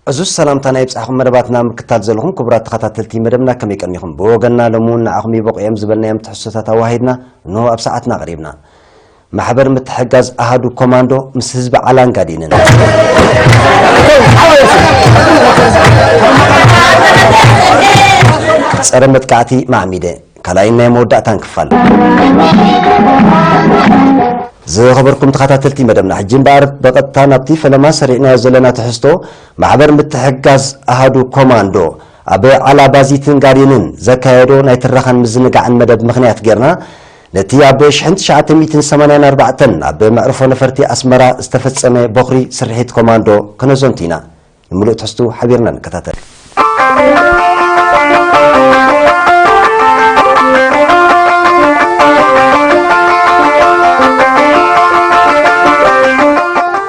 ዕዙዝ ሰላምታና ይብጻሕኩም። መደባትና ምክታል ዘለኹም ክቡራት ተኸታተልቲ መደብና ከመይ ቀኒኹም? ብወገንና ሎሚ እውን ንዓኹም ይበቑ እዮም ዝበልናዮም ትሕዝቶታት ኣዋሂድና እንሆ ኣብ ሰዓትና ቀሪብና። ማሕበር ምትሕጋዝ ኣሃዱ ኮማንዶ ምስ ህዝቢ ዓላን ጋዴንን። ጸረ መጥቃዕቲ ማዕሚደ። ካልኣይን ናይ መወዳእታን ክፋል። ዝኸበርኩም ተኸታተልቲ መደብና፣ ሕጂ እምበኣር ብቐጥታ ናብቲ ፈለማ ሰሪዕናዮ ዘለና ትሕዝቶ፣ ማሕበር ምትሕግጋዝ ኣሃዱ ኮማንዶ ኣብ ዓላ ባዚትን ጋዴንን ዘካየዶ ናይ ትረኻን ምዝንጋዕን መደብ ምኽንያት ጌርና፣ ነቲ ኣብ ሽሕን ትሽዓተ ሚእትን ሰማንያን ኣርባዕተን ኣብ መዕርፎ ነፈርቲ ኣስመራ ዝተፈጸመ ቦኽሪ ስርሒት ኮማንዶ ክነዘንቱ ኢና። ንምሉእ ትሕዝቱ ሓቢርና ንከታተል።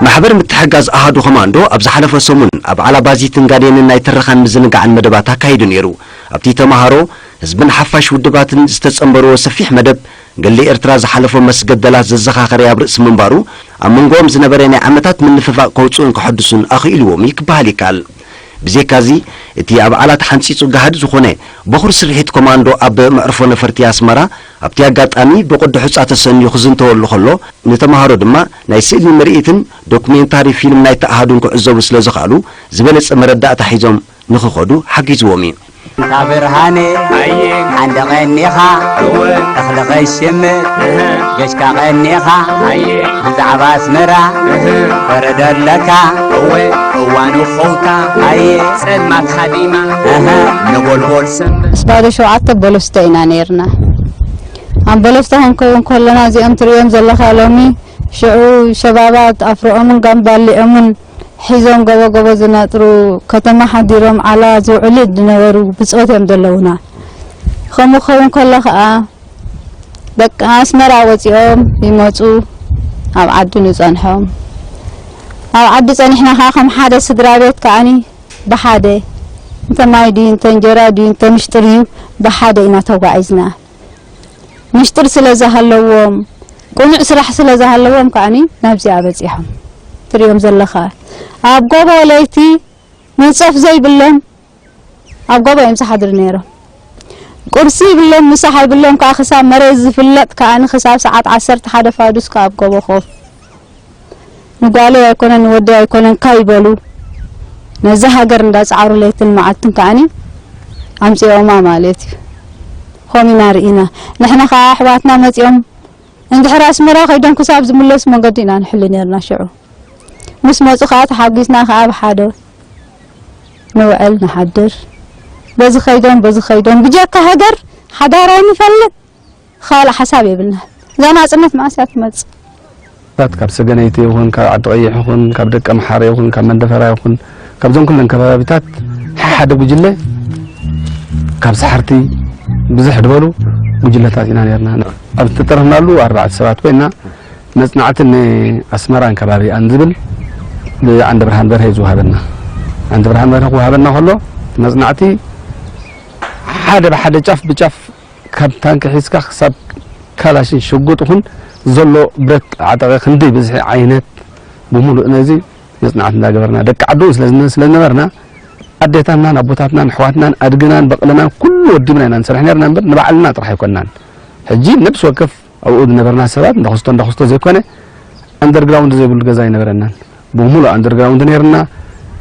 ማሕበር ምትሕጋዝ ኣሃዱ ኮማንዶ ኣብ ዝሓለፈ ሰሙን ኣብ ዓላ ባዚትን ጋዴንን ናይ ትረኻን ምዝንጋዕን መደባት ኣካይዱ ነይሩ። ኣብቲ ተማሃሮ፣ ህዝብን ሓፋሽ ውድባትን ዝተጸንበርዎ ሰፊሕ መደብ፣ ገድሊ ኤርትራ ዝሓለፎ መስገደላት ዘዘኻኸረ ኣብ ርእሲ ምንባሩ፣ ኣብ መንጎኦም ዝነበረ ናይ ዓመታት ምንፍፋቕ ከውጽኡን ከሐድሱን ኣኽኢልዎም እዩ ክበሃል ይከኣል። ብዘይካዚ፣ እቲ ኣብ ዓላ ተሓንጺጹ ጋህዲ ዝኾነ በኹር ስርሒት ኮማንዶ ኣብ መዕርፎ ነፈርቲ ኣስመራ፣ ኣብቲ ኣጋጣሚ ብቕዲ ሑጻ ተሰንዩ ክዝንተወሉ ከሎ፣ ንተማሃሮ ድማ ናይ ስእሊ ምርኢትን ዶኩሜንታሪ ፊልም ናይቲ ኣሃዱን ክዕዘቡ ስለ ዝኸኣሉ፣ ዝበለጸ መረዳእታ ሒዞም ንኽኸዱ ሓጊዝዎም እዩ። እንታ ብርሃነ፣ ኣየ። ሓንደ ቀኒኻ፣ እወ። እኽሊ ኸይሽምት፣ እህ። ጌሽካ ቀኒኻ፣ ኣየ። ብዛዕባ ኣስመራ፣ እህ። ፈረዶ ኣለካ፣ እወ። እዋኑ ኸውታ፣ ኣየ። ጸልማት ሃዲማ፣ እህ። ነጎልጎል ሰንበት። ስባዶ ሸውዓተ ቦለስቶ ኢና ነይርና። ኣብ ቦለስቶ ክንከውን ከለና፣ እዚኦም ትርእዮም ዘለኻ ሎሚ፣ ሽዑ ሸባባት ኣፍሮኦምን ጋምባሊኦምን ሒዞም ገቦ ገቦ ዝነጥሩ፣ ከተማ ሓዲሮም ዓላ ዝውዕሉ ዝነበሩ ብጾት እዮም ዘለዉና። ከምኡ ክኸውን ከሎ ከኣ፣ ደቂ ኣስመራ ወጺኦም ይመጹ፣ ኣብ ዓዲ ንጸንሖም። ኣብ ዓዲ ጸኒሕና ከኣ ከም ሓደ ስድራ ቤት ከኣኒ ብሓደ፣ እንተ ማይ ድዩ፣ እንተ እንጀራ ድዩ፣ እንተ ምሽጥር እዩ፣ ብሓደ ኢና ተጓዒዝና። ምሽጥር ስለ ዝሃለዎም፣ ቅኑዕ ስራሕ ስለ ዝሃለዎም ከኣኒ ናብዚኣ በጺሖም። ትርእዮም ዘለኻ፣ ኣብ ጎቦ ለይቲ መንጸፍ ዘይብሎም ኣብ ጎቦ እዮም ዝሓድሩ ነይሮም። ቁርሲ ይብሎም፣ ምሳሕ ይብሎም ከኣ ክሳብ መሬት ዝፍለጥ ከኣኒ ክሳብ ሰዓት ዓሰርተ ሓደ ፋዱስ ከኣ ኣብ ጎቦ ኮፍ። ንጓለይ ኣይኮነን ንወደይ ኣይኮነን ካይበሉ ነዛ ሃገር እንዳጸዓሩ ለይትን መዓልትን ከኣኒ ኣምጺኦማ ማለት እዩ። ኾም ኢና ርኢና። ንሕና ከኣ ኣሕዋትና መጺኦም እንድሕር ኣስመራ ከይዶም ክሳብ ዝምለሱ መንገዲ ኢና ንሕሉ ነርና ሽዑ። ምስ መጹ ከኣ ተሓጒስና ከኣ ብሓደ ንውዕል ንሓድር። በዚ ከይዶም በዚ ከይዶም ብጀካ ሃገር ሓዳር ኣይንፈልጥ። ካልእ ሓሳብ የብልና። እዛ ናጽነት መኣስ እያ ትመጽእ? ታት ካብ ሰገነይቲ ይኹን፣ ካብ ዓዲ ቀይሕ ይኹን፣ ካብ ደቀ መሓረ ይኹን፣ ካብ መንደፈራ ይኹን፣ ካብዞም ኩለን ከባቢታት ሓደ ጉጅለ ካብ ሰሓርቲ ብዝሕ ዝበሉ ጉጅለታት ኢና ነርና። ኣብ ዝተጠረፍናሉ ኣርባዕተ ሰባት ኮይና መጽናዕቲ ንኣስመራን ከባቢኣን ዝብል ብዓንደ ብርሃን በርሀ እዩ ዝወሃበና። ዓንደ ብርሃን በርሀ ክወሃበና ከሎ መጽናዕቲ ሓደ ብሓደ ጫፍ ብጫፍ ካብ ታንኪ ሒዝካ ክሳብ ካላሽን ሽጉጥ ይኹን ዘሎ ብረት ዓጠቐ ክንደይ ብዝሒ ዓይነት ብምሉእ ነዚ መጽናዕቲ እንዳገበርና ደቂ ዓዱ እውን ስለ ዝነ-፣ ስለ ዝነበርና ኣዴታትናን ኣቦታትናን ኣሕዋትናን ኣድግናን በቕልናን ኩሉ ወዲብና ኢና ንሰርሕ ነርና እምበር ንባዕልና ጥራሕ ኣይኮንናን። ሕጂ ነብሲ ወከፍ ኣብኡ ዝነበርና ሰባት እንዳኹስቶ እንዳኹስቶ ዘይኮነ ኣንደርግራውንድ ዘይብሉ ገዛ ኣይነበረናን። ብምሉእ ኣንደርግራውንድ ነርና።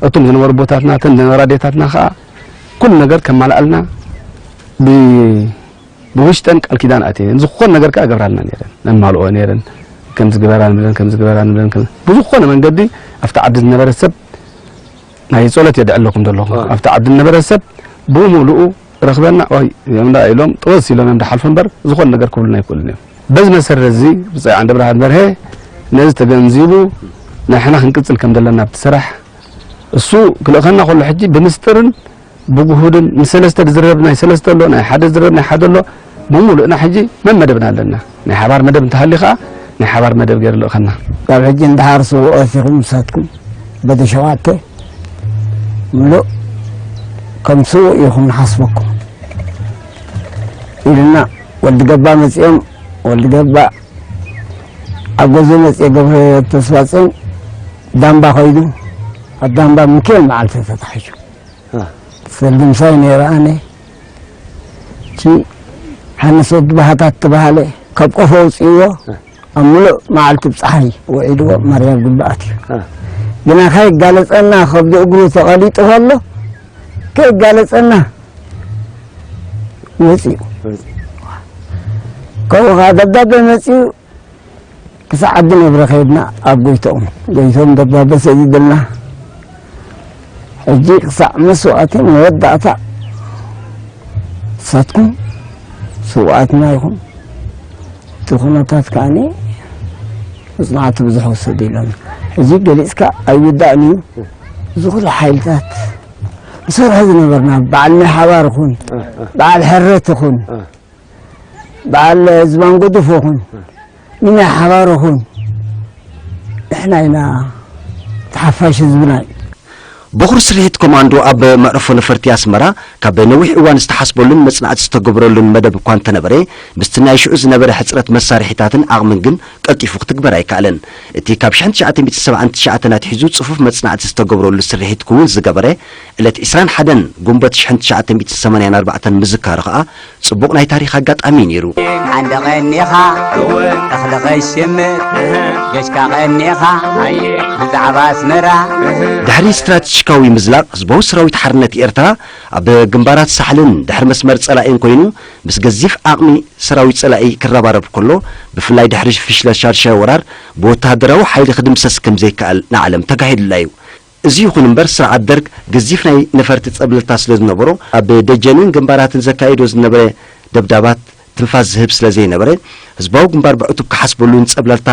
እቶም ዝነበሩ ኣቦታትና እተን ዝነበራ ኣዴታትና ከዓ ኩሉ ነገር ከማልኣልና ብ-፣ ብውሽጠን ቃል ኪዳን ኣትየን ዝኾነ ነገር ከዓ ገብራልና ነረን ነማልኦ ነረን። ከምዚ ግበራ ንብለን ከምዚ ግበራ ንብለን ከም-፣ ብዝኾነ መንገዲ ኣብቲ ዓዲ ዝነበረ ሰብ ናይ ጸሎት የድዕለኩም ዘለኹ። ዋ። ኣብቲ ዓዲ ዝነበረ ሰብ ብምሉኡ ረኽበና፣ ኦይ፣ እዮም ደኣ ኢሎም፣ ጥወስ ኢሎም እዮም ድሓልፉ እምበር፣ ዝኾነ ነገር ክብሉና ኣይክእሉን እዮም። በዚ መሰረት እዚ፣ ብጻይ ዓንደ ብርሃን በርሀ ነዚ ተገንዚቡ፣ ንሕና ክንቅጽል ከም ዘለና ኣብቲ ስራሕ፣ እሱ ክልእኸና ከሎ፣ ሕጂ ብምስጥርን ብግሁድን፣ ንሰለስተ ዝዝረብ ናይ ሰለስተ ኣሎ፣ ናይ ሓደ ዝዝረብ ናይ ሓደ ኣሎ፣ ብምሉእና ሕጂ መመደብና ኣለና። ናይ ሓባር መደብ እንተሃልዩ ኸኣ፣ ናይ ሓባር መደብ ገይሩ ልእኸና። ካብ ሕጂ ንደሓር ስውኦት ኢኹም ንሳትኩም፣ በደ ሸውዓተ ምሉእ ከም ስዉእ ኢኹም ንሓስበኩም ኢሉና። ወዲ ገባ መጺኦም፣ ወዲ ገባ ኣብ ገዝኡ መጺኦ፣ ገብረ ተስፋጽዮን ዳምባ ከይዱ፣ ኣዳምባ ሚካኤል መዓልቲ ተታሒዙ። ሰልዲ ምሳይ ነይረ ኣነ። እቲ ሓንስ ወዲ ባህታት ተባሃለ፣ ካብ ቆፎ ኣውፅእዎ፣ ኣብ ምሉእ መዓልቲ ብፀሓይ ውዒድዎ፣ ማርያም ግብኣት እዩ። ግና ከይጋለፀና፣ ከብዲ እግሩ ተቐሊጡ ከሎ፣ ከይጋለፀና መፂኡ። ካብኡ ከዓ ደብዳቤ መፂኡ፣ ክሳዕ ዓዲ ነብረ ከይድና ኣብ ጎይትኦም፣ ጎይትኦም ደብዳበ ሰዲድልና። ሕጂ ክሳዕ መስዋእቲ መወዳእታ ንሳትኩም ስውኣትና ኢኹም። እቲ ኩነታት ከዓኒ መጽናዕቲ ብዙሕ ወሰድ ኢሎም። ሕጂ ገሊጽካ ኣይውዳእን እዩ። እዚ ኩሉ ሓይልታት ንሰርሖ ዝነበርና በዓል ናይ ሓባር ኹን፣ በዓል ሕረት ኹን፣ በዓል ዝባን ጎደፎ ኹን፣ ንናይ ሓባር ኹን፣ ንሕና ኢና ተሓፋሽ ህዝብና እዩ። በኹሪ ስርሒት ኮማንዶ ኣብ መዕርፎ ነፈርቲ ኣስመራ ካብ ነዊሕ እዋን ዝተሓስበሉን መጽናዕቲ ዝተገብረሉን መደብ እኳ እንተነበረ፣ ምስቲ ናይ ሽዑ ዝነበረ ሕጽረት መሳርሒታትን ዓቕምን ግን ቀልጢፉ ክትግበር ኣይከኣለን። እቲ ካብ ሽሕን ትሽዓተ ሚእትን ሰብዓን ትሽዓተን ኣትሒዙ ጽፉፍ መጽናዕቲ ዝተገብረሉ ስርሒት ክውን ዝገበረ፣ ዕለት ዕስራን ሓደን ጉንበት ሽሕን ትሽዓተ ሚእትን ሰማንያን ኣርባዕተን ምዝካሩ ኸኣ ጽቡቕ ናይ ታሪኽ ኣጋጣሚ እዩ ነይሩ። ሓንደ ቀኒኻ እኽሊ ኸይሽምት፣ ጀሽካ ቀኒኻ ብዛዕባ ኣስመራ። ድሕሪ ስትራተጂካዊ ምዝላቕ ህዝባዊ ሰራዊት ሓርነት ኤርትራ ኣብ ግንባራት ሳሕልን ድሕሪ መስመር ጸላኢን ኮይኑ ምስ ገዚፍ ዓቕሚ ሰራዊት ጸላኢ ክረባረብ ከሎ፣ ብፍላይ ድሕሪ ፍሽለ ሻድሻይ ወራር ብወተሃደራዊ ሓይሊ ክድምሰስ ከም ዘይከኣል ንዓለም ተጋሂዱላ እዩ። እዚ ይኹን እምበር፣ ስርዓት ደርግ ገዚፍ ናይ ነፈርቲ ጸብለልታ ስለ ዝነበሮ፣ ኣብ ደጀንን ግንባራትን ዘካይዶ ዝነበረ ደብዳባት ትንፋስ ዝህብ ስለ ዘይነበረ፣ ህዝባዊ ግንባር ብዕቱብ ክሓስበሉን ጸብለልታ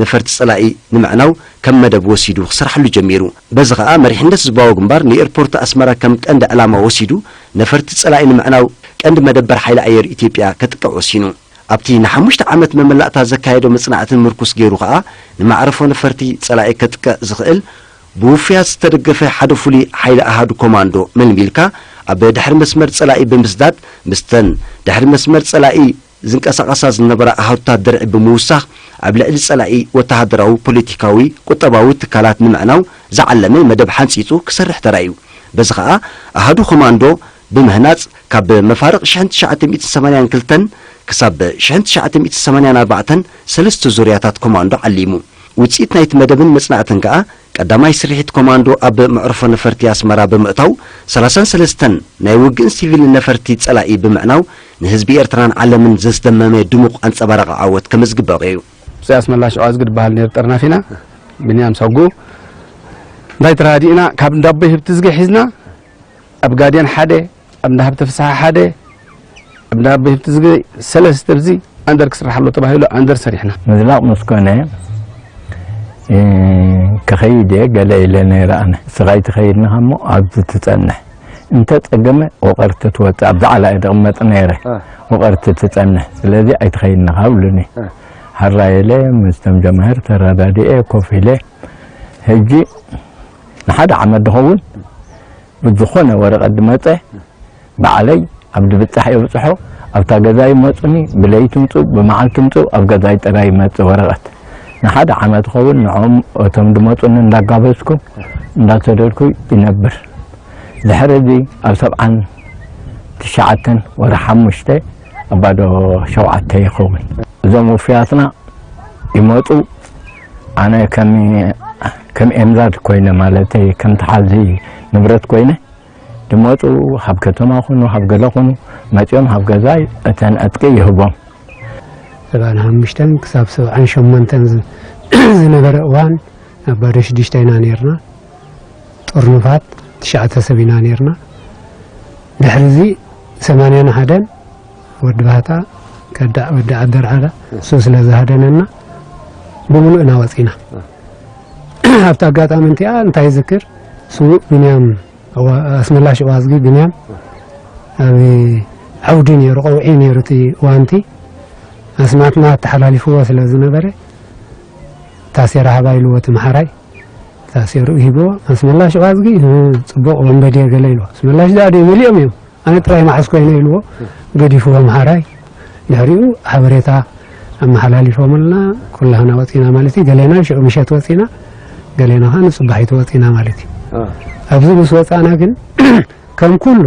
ነፈርቲ ጸላኢ ንምዕናው ከም መደብ ወሲዱ ክሰርሓሉ ጀሚሩ። በዚ ኸኣ መሪሕነት ህዝባዊ ግንባር ንኤርፖርት ኣስመራ ከም ቀንዲ ዕላማ ወሲዱ፣ ነፈርቲ ጸላኢ ንምዕናው ቀንዲ መደበር ሓይሊ ኣየር ኢትዮጵያ ከጥቅዕ ወሲኑ። ኣብቲ ንሓሙሽተ ዓመት መመላእታ ዘካየዶ መጽናዕትን ምርኩስ ገይሩ ኸኣ፣ ንመዕርፎ ነፈርቲ ጸላኢ ከጥቅዕ ዝኽእል ብውፉያት ዝተደገፈ ሓደ ፍሉይ ሓይሊ ኣሃዱ ኮማንዶ መልሚልካ፣ ኣብ ድሕሪ መስመር ጸላኢ ብምስዳድ፣ ምስተን ድሕሪ መስመር ጸላኢ ዝንቀሳቐሳ ዝነበራ ኣሃዱታት ድርዒ ብምውሳኽ፣ ኣብ ልዕሊ ጸላኢ ወተሃደራዊ፣ ፖለቲካዊ፣ ቁጠባዊ ትካላት ንምዕናው ዝዓለመ መደብ ሓንጺጹ ክሰርሕ ተራእዩ። በዚ ኸኣ ኣሃዱ ኮማንዶ ብምህናጽ፣ ካብ መፋርቕ ሽሕን ትሽዓተ ሚእትን ሰማንያን ክልተን ክሳብ ሽሕን ትሽዓተ ሚእትን ሰማንያን ኣርባዕተን ሰለስተ ዙርያታት ኮማንዶ ዓሊሙ። ውጽኢት ናይቲ መደብን መጽናዕትን ከኣ፣ ቀዳማይ ስርሒት ኮማንዶ ኣብ መዕርፎ ነፈርቲ ኣስመራ ብምእታው፣ ሰላሳን ሰለስተን ናይ ውግእን ሲቪልን ነፈርቲ ጸላኢ ብምዕናው፣ ንህዝቢ ኤርትራን ዓለምን ዘስደመመ ድሙቕ ኣንጸባራቒ ዓወት ከመዝግብ በቒዑ። ኢሳያስ መላሽ ኣዋዝግድ በሃል ነይሩ ጠርናፊና፣ ብንያም ሰጉ። እንታይ ተራዲእና፣ ካብ እንዳቦይ ህብቲ ዝገ ሒዝና፣ ኣብ ጋዴን ሓደ፣ ኣብ እንዳሃብተ ፍስሓ ሓደ፣ ኣብ እንዳሃብተ ዝገ ሰለስተ፣ ኣብዚ ኣንደር ክስራሕ ኣሎ ተባሂሉ ኣንደር ሰሪሕና። ምዝላቕ ምስ ኮነ፣ እ፣ ክኸይድ እየ ገለ ኢለ ነይረ ኣነ። ስኻ ኣይትኸይድን ኢኻ እሞ ኣብዚ ትጸንሕ። እንተ ጸገመ ወቐርቲ ትወጽእ፣ ኣብዚ ዓላ እየ ዝቕመጥ ነይረ። እ። ወቐርቲ ትጸንሕ። ስለዚ ኣይትኸይድን ኢኻ ብሉኒ። እ። ሕራይ ኢለ ምስቶም ጀማሂር ተረዳዲኤ ኮፍ ኢለ። ሕጂ ንሓደ ዓመት ዝኸውን ብዝኾነ ወረቐት ዝመጸ ባዕለይ ኣብ ድብጻሕ የብጽሖ፣ ኣብታ ገዛ ይመጹኒ፣ ብለይቲ ምጹ፣ ብመዓልቲ ምጹ፣ ኣብ ገዛይ ጥራይ ይመጽእ ወረቐት። ንሓደ ዓመት ኸውን ንዕኦም እቶም ዝመጹኒ እንዳጋበዝኩ፣ እንዳሰደድኩ ይነብር። ድሕሪ እዚ ኣብ ሰብዓን ትሽዓተን ወርሒ ሓሙሽተ ኣባዶ ሸውዓተ ይኸውን። እዞም ውፍያትና ይመጹ፣ ኣነ ከም፣ ከም ኤምዛድ ኮይነ፣ ማለተይ ከም ተሓዚ ንብረት ኮይነ፣ ዝመጹ፣ ካብ ከተማ ኹኑ፣ ካብ ገለ ኹኑ፣ መጺኦም ካብ ገዛይ እተን ዕጥቂ ይህቦም። ሰብዓን ሓሙሽተን ክሳብ ሰብዓን ሸሞንተን ዝ-፣ ዝነበረ እዋን፣ ኣብ ባዶ ሽዱሽተ ኢና ነይርና። ጥርኑፋት ትሽዓተ ሰብ ኢና ነይርና። ድሕሪ እዚ ሰማንያን ሓደን ወዲ ባህታ፣ ከዳዕ ወዲ ዓደርዓዳ፣ እሱ ስለ ዝሃደነና፣ ብምሉእና ወጺና። ኣብታ ኣጋጣሚ እንቲኣ እንታይ ይዝክር፣ ስዉእ ብንያም፣ ኣዋ-፣ ኣስመላሽ ዋዝጊ ብንያም፣ ኣብ ዓውዲ ነይሩ፣ ቀውዒ ነይሩ እቲ እዋንቲ። ኣስማትና ኣተሓላሊፍዎ ስለ ዝነበረ፣ ታሴራ ሃባ ኢልዎ እቲ መሓራይ። ታሴሩ ሂብዎ፣ ኣስመላሽ ዋዝጊ፣ እ፣ ጽቡቕ ወንበዴ ገለ ኢልዎ። ኣስመላሽ ደኣ ደይ መሊኦም እዮም። ኣነ ጥራይ መዓስ ኮይነ ኢልዎ፣ ገዲፍዎ መሓራይ። ድሕሪኡ ሓበሬታ ኣመሓላሊፎምልና፣ ኩላህና ወጺና ማለት እዩ። ገሌና ሽዑ ምሸት ወጺና፣ ገሌና ኸኣ ንጽባሒቱ ወጺና ማለት እዩ። ኣብዚ ምስ ወፃእና ግን ከም ኩሉ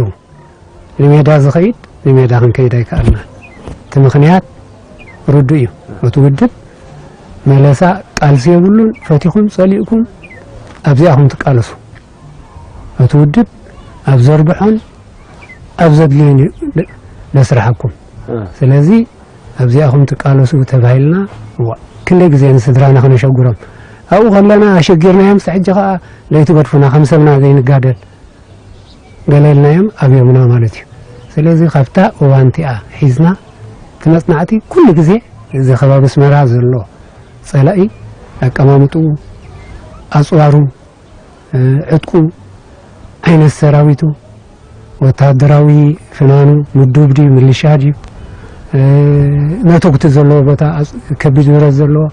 ንሜዳ ዝኸይድ ንሜዳ ክንከይድ ኣይከኣልና። እቲ ምኽንያት ርዱእ እዩ። እቲ ውድብ መለሳ ቃልሲ የብሉን። ፈቲኹም ጸሊእኩም ኣብዚኣኹም ትቃለሱ። እቲ ውድብ ኣብ ዘርብሖን ኣብ ዘድልዮን እዩ ደ- ደስርሓኩም። ስለዚ ኣብዚኣኹም ትቃለሱ ተባሂልና፣ እዋ፣ ክንደይ ግዜ ንስድራና ከነሸግሮም። ኣብኡ ከለና ኣሸጊርናዮም፣ ስተ ሕጂ ኸኣ ለይቲ ገድፉና ከም ሰብና ዘይንጋደል ገለ ኢልናዮም ኣብዮምና ማለት እዩ። ስለዚ ካብታ እዋን እቲኣ ሒዝና እቲ መጽናዕቲ ኩሉ ግዜ እዚ ከባቢ ኣስመራ ዘሎ ጸላኢ ኣቀማምጥኡ፣ ኣጽዋሩ፣ እ፣ ዕጥቁ፣ ዓይነት ሰራዊቱ፣ ወተሃደራዊ ፍናኑ፣ ምዱብ ድዩ፣ ምልሻ ድዩ፣ እ፣ ነተጉቲ ዘለዎ ቦታ፣ ኣጽ-፣ ከቢድ ንብረት ዘለዎ፣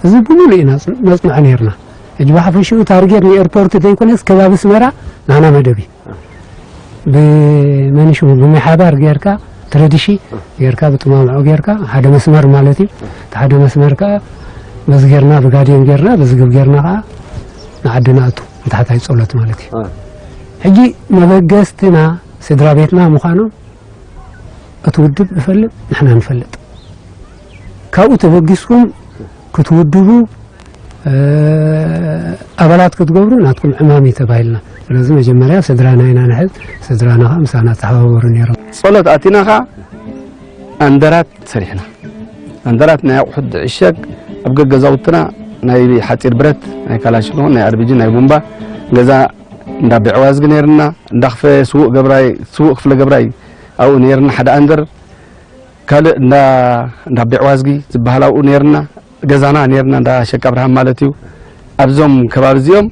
እዚ ብምሉእ ኢና ጽ-፣ ነጽንዖ ነይርና። ሕጂ ብሓፈሽኡ ታርጌት ንኤርፖርት ዘይኮነስ ከባቢ ኣስመራ ናና መደብ እዩ። ብመንሽሙ ብምሓባር ጌርካ፣ ትረድሺ ጌርካ፣ ብጥማምዖ ጌርካ፣ ሓደ መስመር ማለት እዩ። እቲ ሓደ መስመር ከኣ በዚ ጌርና፣ ብጋድዮን ጌርና፣ በዚ ግብ ጌርና ከኣ ንዓዲ ንኣቱ፣ ንታሕታይ ጸሎት ማለት እዩ። ሕጂ መበገስትና ስድራ ቤትና ምዃኖም እቲ ውድብ እፈልጥ፣ ንሕና ንፈልጥ። ካብኡ ተበጊስኩም ክትውድቡ፣ እ፣ ኣባላት ክትገብሩ ናትኩም ዕማም እዩ ተባሂልና። ስለዚ መጀመርያ ስድራና ኢና ንሕዝ፣ ስድራና ከኣ ምሳና ተሓባበሩ ነይሮም። ጸሎት ኣቲና ከኣ ኣንደራት ሰሪሕና። ኣንደራት ናይ ኣቑሑት ዝዕሸግ፣ ኣብ ገገዛውትና ናይ ሓጺር ብረት፣ ናይ ካላሽን፣ ናይ ኣርቢጂ፣ ናይ ቡምባ፣ ገዛ እንዳ ቤዕዋዝጊ ነይርና፣ እንዳ ክፈ ስዉእ ገብራይ፣ ስዉእ ክፍለ ገብራይ ኣብኡ ነይርና፣ ሓደ ኣንደር፣ ካልእ እንዳ፣ እንዳ ቤዕዋዝጊ ዝበሃል ኣብኡ ነይርና፣ ገዛና ነይርና፣ እንዳ ሸቅ ኣብርሃም ማለት እዩ። ኣብዞም ከባቢ እዚኦም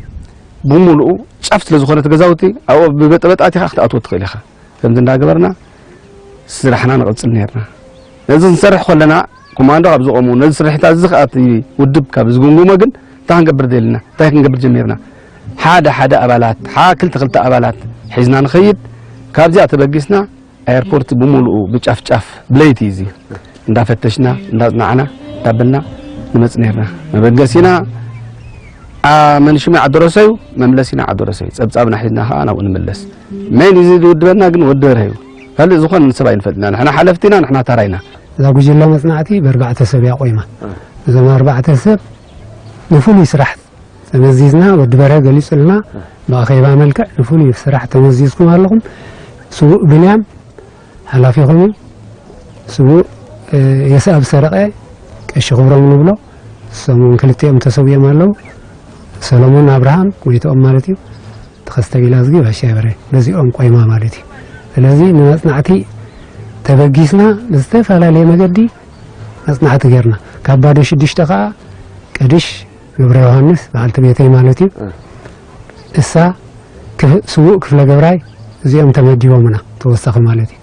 ብምሉኡ ጫፍ ስለ ዝኾነት ገዛውቲ፣ ኣብኡ ብበጠበጣ ኣቲኻ ክትኣትዎ ትኽእል ኢኻ። ከምዚ እንዳገበርና ስራሕና ንቕጽል ነይርና። ነዚ ክንሰርሕ ከለና፣ ኮማንዶ ካብ ዝቖሙ፣ ነዚ ስርሒታት እዚ ከኣ እቲ ውድብ ካብ ዝግምግሞ ግን፣ እንታይ ክንገብር ደሊና? እንታይ ክንገብር ጀሚርና? ሓደ ሓደ ኣባላት፣ ሓ-፣ ክልተ ክልተ ኣባላት ሒዝና ንኸይድ። ካብዚኣ ተበጊስና፣ ኣየርፖርት ብምሉኡ ብጫፍ ጫፍ ብለይቲ እዚ እንዳፈተሽና፣ እንዳጽናዕና፣ እንዳበልና ንመጽእ ነይርና። መበገሲና፣ ኣ፣ መንሽሚ ዓዲ ሮሰዩ፣ መምለሲና ዓዲ ሮሰዩ። ጸብጻብና ሒዝና ከኣ ናብኡ ንምለስ። ሜን እዚ ዝውድበና ግን ወዲ በርሀ እዩ። ካልእ ዝኾነ ንሰብ ኣይንፈልጥና። ንሕና ሓለፍቲና፣ ንሕና ታራይና። እዛ ጉጅለ መጽናዕቲ ብኣርባዕተ ሰብ እያ ቆይማ። እዞም ኣርባዕተ ሰብ ንፍሉይ ስራሕ ተመዚዝና፣ ወዲ በርሀ ገሊጹልና፣ ብኣኼባ መልክዕ ንፍሉይ ስራሕ ተመዚዝኩም ኣለኹም። ስዉእ ብንያም ሓላፊኹም እዩ። ስዉእ፣ እ፣ የስኣብ ሰረቐ፣ ቀሺ ክብሮም ንብሎ፣ እሶም እውን ክልቲኦም ተሰዊኦም ኣለዉ። ሰሎሞን ኣብርሃም፣ ጎይትኦም ማለት እዩ፣ ተኸስተ ቢላዝጊ፣ ባሻይ በርሀ፣ በዚኦም ቆይማ ማለት እዩ። ስለዚ ንመጽናዕቲ ተበጊስና፣ ብዝተፈላለየ መገዲ መጽናዕቲ ጌርና። ካብ ባዶ ሽዱሽተ ከኣ ቀድሽ ገብረ ዮሃንስ፣ በዓልቲ ቤተይ ማለት እዩ። እ። እሳ ክፍ-፣ ስዉእ ክፍለ ገብራይ፣ እዚኦም ተመዲቦምና ተወሳኺ ማለት እዩ።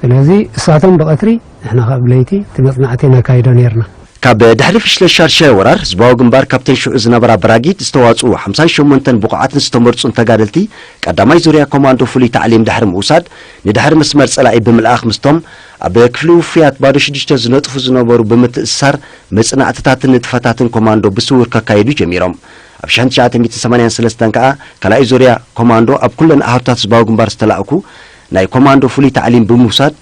ስለዚ እሳቶም ብቐትሪ፣ ንሕና ከኣ ብለይቲ እቲ መጽናዕቲ ነካይዶ ኔርና። ካብ ድሕሪ ፍሽለሻር ሻይ ወራር ህዝባዊ ግንባር ካብተን ሽዑ ዝነበራ በራጊድ ዝተዋጽኡ ሓምሳን ሸሞንተን ብቑዓትን ዝተመርጹን ተጋደልቲ ቀዳማይ ዙርያ ኮማንዶ ፍሉይ ታዕሊም ድሕሪ ምውሳድ ንድሕሪ መስመር ጸላኢ ብምልኣኽ ምስቶም ኣብ ክፍሊ ውፉያት ባዶ ሽዱሽተ ዝነጥፉ ዝነበሩ ብምትእስሳር መጽናዕትታትን ንጥፈታትን ኮማንዶ ብስውር ከካይዱ ጀሚሮም። ኣብ ሽሕን ትሽዓተ ሚእትን ሰማንያን ሰለስተን ከኣ ካልኣይ ዙርያ ኮማንዶ ኣብ ኩለን ኣሃዱታት ህዝባዊ ግንባር ዝተላእኩ ናይ ኮማንዶ ፍሉይ ታዕሊም ብምውሳድ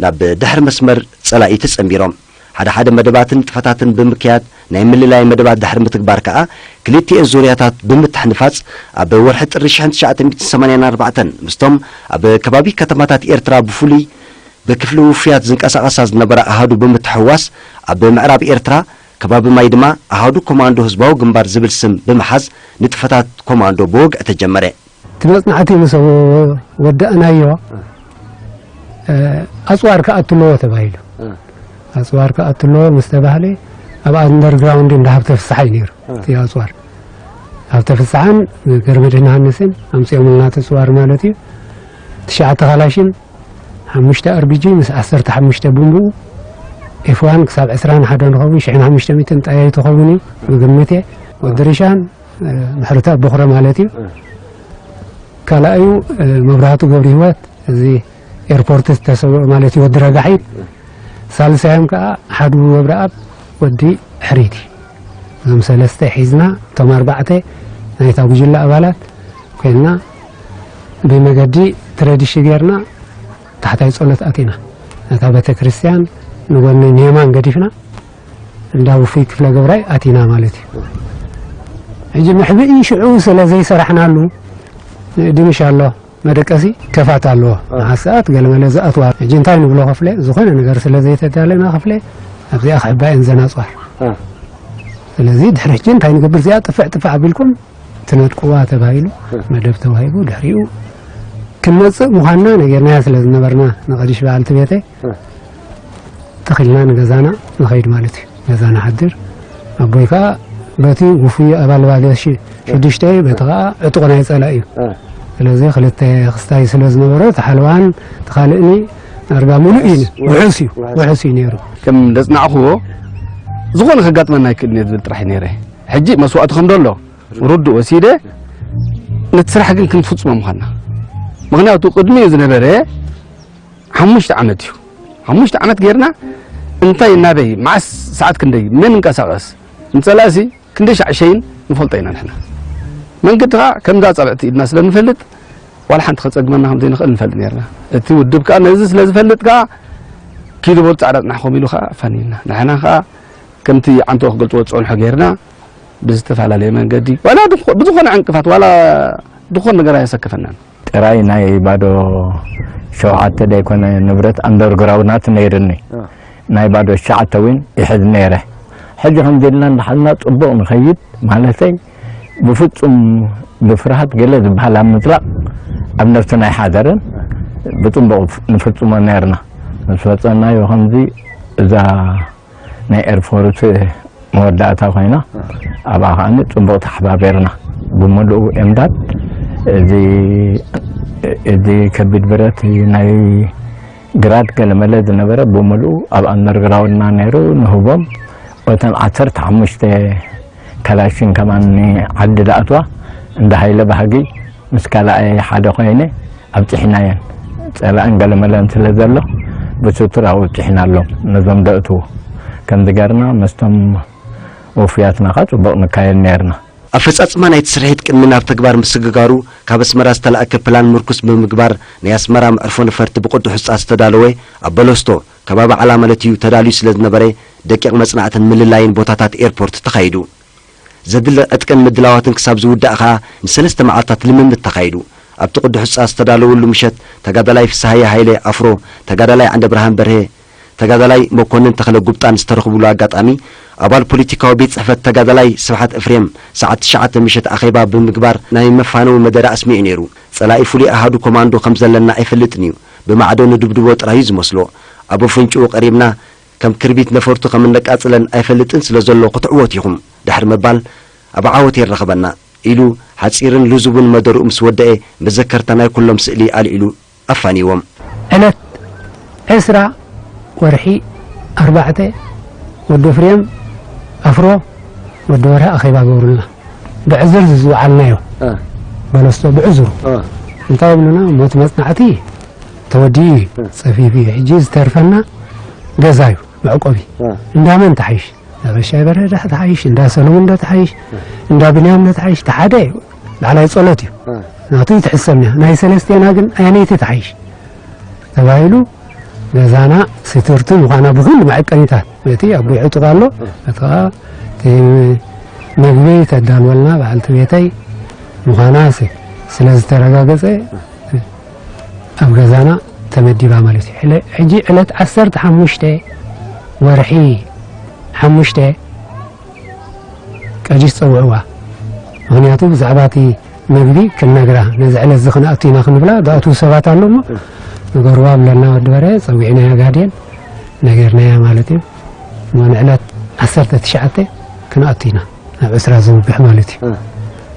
ናብ ድሕሪ መስመር ጸላኢ ተጸንቢሮም። ሓደ ሓደ መደባትን ንጥፈታትን ብምክያድ ናይ ምልላይ መደባት ድሕሪ ምትግባር ከኣ ክልቲኤን ዙርያታት ብምትሕንፋጽ ኣብ ወርሒ ጥሪ ሽሕን ትሽዓተ ሚእትን ሰማንያን ኣርባዕተን ምስቶም ኣብ ከባቢ ከተማታት ኤርትራ ብፍሉይ ብክፍሊ ውፉያት ዝንቀሳቐሳ ዝነበራ ኣሃዱ ብምትሕውዋስ ኣብ ምዕራብ ኤርትራ ከባቢ ማይ ድማ ኣሃዱ ኮማንዶ ህዝባዊ ግንባር ዝብል ስም ብምሓዝ ንጥፈታት ኮማንዶ ብወግዒ ተጀመረ። እቲ መጽናዕቲ ምስ ወዳእናዮ፣ እ፣ ኣጽዋር ክኣቱ ኣለዎ ተባሂሉ። እ። ኣጽዋር ክኣቱ ኣለዎ ምስ ተባህለ፣ ኣብ ኣንደርግራውንድ እንዳ ሃብተ ፍስሓ እዩ ነይሩ። እ። እቲ ኣጽዋር ሃብተ ፍስሓን ገረመድህን ሃንስን ኣምጺኦምልና እቲ ኣጽዋር ማለት እዩ። ትሽዓተ ካላሽን፣ ሓሙሽተ ኣርቢጂ ምስ ዓሰርተ ሓሙሽተ ቡምብኡ፣ ኤፍ ዋን ክሳብ ዕስራን ሓደን ንኸውን፣ ሽሕን ሓሙሽተ ሚእትን ጠያይቱ ኸውን እዩ ብግምት እየ። ወዲ ሪሻን፣ እ፣ ምሕረተኣብ ቦኽረ ማለት እዩ። እ። ካልኣዩ፣ እ፣ መብራህቱ ገብረ ህይወት፣ እዚ ኤርፖርት ዝተሰውአ ማለት እዩ፣ ወዲ ረጋሒት። እ። ሳልሳዮም ከኣ ሓዱ ገብረኣብ ወዲ ሕሪቲ። እዞም ሰለስተ ሒዝና፣ እቶም ኣርባዕተ ናይታ ጉጅለ ኣባላት፣ ከና ብመገዲ ትረዲሽ ጌርና ታሕታይ ጸሎት ኣቲና፣ ነታ ቤተ ክርስቲያን ንጎኒ ንየማን ገዲፍና፣ እንዳ ውፉይ ክፍለ ገብራይ ኣቲና ማለት እዩ። ሕጂ መሕብኢ ሽዑ ስለ ዘይሰራሕናሉ፣ ድንሽ ኣሎ፣ መደቀሲ ከፋት ኣለዎ። መዓት ሰዓት ገለመለ ዝኣትዋ። ሕጂ እንታይ ንብሎ ክፍለ፣ ዝኾነ ነገር ስለ ዘይተዳለና ክፍለ ኣብዚኣ ክሕባ እየን ዘን ኣጽዋር። ስለዚ ድሕሪ ሕጂ እንታይ ንገብር፣ እዚኣ ጥፍዕ ጥፍዕ ኣቢልኩም ትነድቅዋ ተባሂሉ መደብ ተዋሂቡ፣ ድሕሪኡ ክንመጽእ ምዃንና ነጌርናያ ስለ ዝነበርና ንቐዲሽ በዓልቲ ቤተይ፣ ተኺልና ንገዛና ንኸይድ ማለት እዩ። ገዛና ሓድር። ኣቦይ ከኣ በቲ ውፉይ ኣባል ባልዮ ሽ-፣ ሽዱሽተ፣ በቲ ከኣ ዕጡቕ ናይ ጸላኢ እዩ። ስለዚ ክልተ ክስታይ ስለ ዝነበሮ፣ እቲ ሓለዋን እቲ ካልእኒ ዳርጋ ምሉእ እዩ። ውሑስ እዩ። ውሑስ እዩ ነይሩ። ከም ዘጽናዕኽዎ ዝኾነ ከጋጥመና ኣይክእልን እዩ ዝብል ጥራሕ እዩ ነይረ። ሕጂ መስዋእቲ ከም ዘሎ ርዱእ ወሲደ ነቲ ስራሕ ግን ክንፍጽሞ ምዃንና። ምኽንያቱ ቅድሚኡ ዝነበረ ሓሙሽተ ዓመት እዩ። ሓሙሽተ ዓመት ጌርና እንታይ እናበይ መዓስ ሰዓት ክንደይ መን እንቀሳቐስ ንጸላእሲ ክንደይ ሻዕ ሸይን ንፈልጦ ኢና ንሕና። መንገዲ ኸዓ ከምዛ ጸብዕቲ ኢድና ስለ ንፈልጥ ዋላ ሓንቲ ከጸግመና ከም ዘይንኽእል ንፈልጥ ኔርና። እቲ ውድብ ከኣ ነዚ ስለ ዝፈልጥ ከኣ ኪዱ በሉ ጻዕዳ ጽናሕኩም ኢሉ ከኣ ኣፋንዩና። ንሕና ከኣ ከምቲ ዓንቶ ክገልጽዎ ዝጸንሖ ጌርና ብዝተፈላለየ መንገዲ ዋላ ድኾ-፣ ብዝኾነ ዕንቅፋት ዋላ ድኾን ነገር ኣየሰከፈናን። ጥራይ ናይ ባዶ ሸውዓተ ደይኮነ ንብረት ኣንደርግራውናት ነይርኒ። ናይ ባዶ ትሽዓተ እውን ይሕዝ ነይረ። ሕጂ ከምዚ ኢልና እንዳሓዝና ጽቡቕ ንኸይድ ማለተይ ብፍጹም ብፍርሃት ገለ ዝበሃል ኣብ ምጥላቕ ኣብ ነብስና ኣይሓደረን። ብጽቡቕ ንፍጽሞ ነርና። ምስ ፈጸምናዮ ከምዚ እዛ ናይ ኤርፖርት መወዳእታ ኮይና ኣብኣ ከዓኒ ጽቡቕ ተሓባቢርና ብምሉኡ ኤምዳድ እዚ እዚ ከቢድ ብረት ናይ ግራት ገለመለ ዝነበረ ብምሉኡ ኣብ ኣንደርግራውንድና ነይሩ ንህቦም። እተን ዓሰርተ ሓሙሽተ ካላሽን ከማን ንዓዲ ዝኣትዋ እንዳ ሃይለ ባህጊ ምስ ካልኣይ ሓደ ኮይነ ኣብጺሕናየን። ጸላእን ገለመለን ስለ ዘሎ ብስቱር ኣብጺሕናሎም ነዞም ዘእትዉ። ከምዚ ገርና ምስቶም ውፉያትና ከኣ ጽቡቕ ንካየድ ነርና። ኣፈጻጽማ ናይቲ ስርሒት ቅድሚ ናብ ተግባር ምስግጋሩ ካብ ኣስመራ ዝተላእከ ፕላን ምርኩስ ብምግባር ናይ ኣስመራ መዕርፎ ነፈርቲ ብቕዱሕ ህጻ ዝተዳለወ ኣብ በለስቶ ከባቢ ዓላ ማለት እዩ ተዳልዩ ስለ ዝነበረ ደቂቕ መጽናዕትን ምልላይን ቦታታት ኤርፖርት ተኻይዱ። ዘድሊ ዕጥቅን ምድላዋትን ክሳብ ዝውዳእ ከኣ ንሰለስተ መዓልታት ልምምድ ተኻይዱ። ኣብቲ ቅዱሕ ህጻ ዝተዳለወሉ ምሸት ተጋዳላይ ፍስሃየ ሃይለ ኣፍሮ፣ ተጋዳላይ ዓንደብርሃን በርሄ፣ ተጋዳላይ መኮንን ተኽለ ጉብጣን ዝተረኽቡሉ ኣጋጣሚ ኣባል ፖለቲካዊ ቤት ጽሕፈት ተጋዳላይ ስብሓት እፍሬም ሰዓት ትሽዓተ ምሸት ኣኼባ ብምግባር ናይ መፋነዊ መደረ ኣስሚዑ ነይሩ። ጸላኢ ፍሉይ ኣሃዱ ኮማንዶ ከም ዘለና ኣይፈልጥን እዩ። ብማዕዶ ንድብድቦ ጥራይ እዩ ዝመስሎ። ኣብ ኣፍንጭኡ ቀሪብና ከም ክርቢት ነፈርቱ ከም እነቃጽለን ኣይፈልጥን ስለ ዘሎ ክትዕወት ኢኹም ድሕሪ ምባል ኣብ ዓወት የራኽበና ኢሉ ሓጺርን ልዙብን መደርኡ ምስ ወደኤ መዘከርታ ናይ ኩሎም ስእሊ ኣልዒሉ ኣፋንይዎም። ዕለት ዕስራ ወርሒ ኣርባዕተ ወዲ ፍሬም ኣፍሮ ወዲ ወርሒ ኣኼባ ገብሩልና። ብዕዝር ዝወዓልናዮ እ። በለስቶ ብዕዝሩ እ። እንታይ ይብሉና? ሞት መጽናዕቲ ተወዲኡ እዩ፣ እ። ጸፊፉ እዩ። ሕጂ ዝተርፈና ገዛ እዩ፣ መዕቆቢ። እ። እንዳመን ተሓይሽ? እንዳ በሻይ በረዳ ተሓይሽ፣ እንዳ ሰሎሞን ዶ ተሓይሽ፣ እንዳ ብንያም ዶ ተሓይሽ፣ እቲ ሓደ ላዕላይ ጸሎት እዩ። እ። ናቱ ይትሕሰብ እያ። ናይ ሰለስቴና ግን ኣየነይቲ ተሓይሽ ተባሂሉ ገዛና ስቱርቲ ምዃና ብኹሉ መዐቀኒታት፣ እቲ ኣቦይ ዕጡቕ ኣሎ፣ እቲ ኸኣ እቲ ምግቢ ተዳልወልና በዓልቲ ቤተይ ምዃና ስ-፣ ስለ ዝተረጋገጸ ኣብ ገዛና ተመዲባ ማለት እዩ። ሕለ-፣ ሕጂ ዕለት ዓሰርተ ሓሙሽተ ወርሒ ሓሙሽተ ቀጂስ ጸውዕዋ። ምኽንያቱ ብዛዕባ እቲ ምግቢ ክንነግራ፣ ነዚ ዕለት እዚ ክንኣቱ ኢና ክንብላ፣ ዝኣትዉ ሰባት ኣሎ እሞ፣ ንገርዋ ብለና ወዲ በረ፣ ጸዊዕናያ ጋድየን፣ ነጌርናያ ማለት እዩ። እሞ ንዕለት ዓሰርተ ትሽዓተ ክንኣቱ ኢና፣ ናብ ዕስራ ዝውግሕ ማለት እዩ። እ።